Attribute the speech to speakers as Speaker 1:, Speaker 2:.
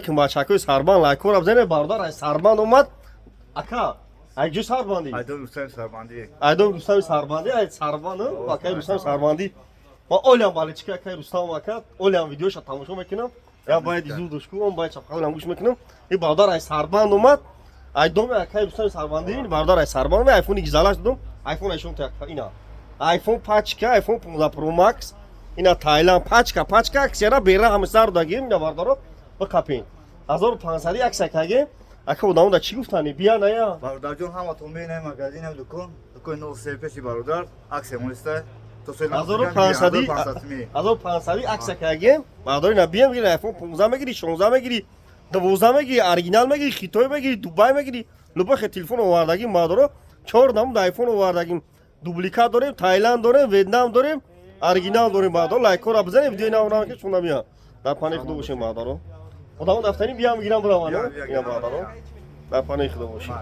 Speaker 1: Бачакои Сарбанд, лайкора бизане, бародар. Ай Сарбанд омад, ака. Ай ҷо Сарбандӣ?
Speaker 2: Айдон Рустами Сарбандӣ.
Speaker 1: Айдон Рустами Сарбандӣ, ай Сарбанд, акай Рустами Сарбандӣ. Ма олиам баличка акай Рустам ака, олиам видеоша тамошо мекунам. Я бояд изу дошку, он бояд чапқалам гӯш мекунам. И бародар ай Сарбанд омад. Ай доми акай Рустами Сарбандӣ, бародар ай Сарбанд омад, айфони гизалаш додум. Айфон айшон та ина. Айфон пачка, айфон 15 Pro Max. Ина Таиланд пачка, пачка аксияра бера ҳама сар дагим, ина бародаро бақапин. 1500 аксия кагем. Ака, одамо да чӣ гуфтани? Бия ная?
Speaker 2: Бародарҷон, ҳаматон бинем магазин, дукон, дукони 03 пеши бародар, аксия мониста. То соли
Speaker 1: 1500, 1500 аксия кагем. Бародари, на биям гири, айфон 15 мегири, 16 мегири, 12 мегири, оригинал мегири, хитой мегири, Дубай мегири. Любой хе телефон овардагим, бародаро. Чор намуд айфон овардагим. Дубликат дорем, Таиланд дорем, Ветнам дорем, оригинал дорем, бародаро. Лайкора бизанем, видеои навра ки чун намия. Дар паноҳи Худо бошем, бародаро. Одамо дафтани биям гирам бираванд. Ина бародаро. Дар паноҳи Худо бошем.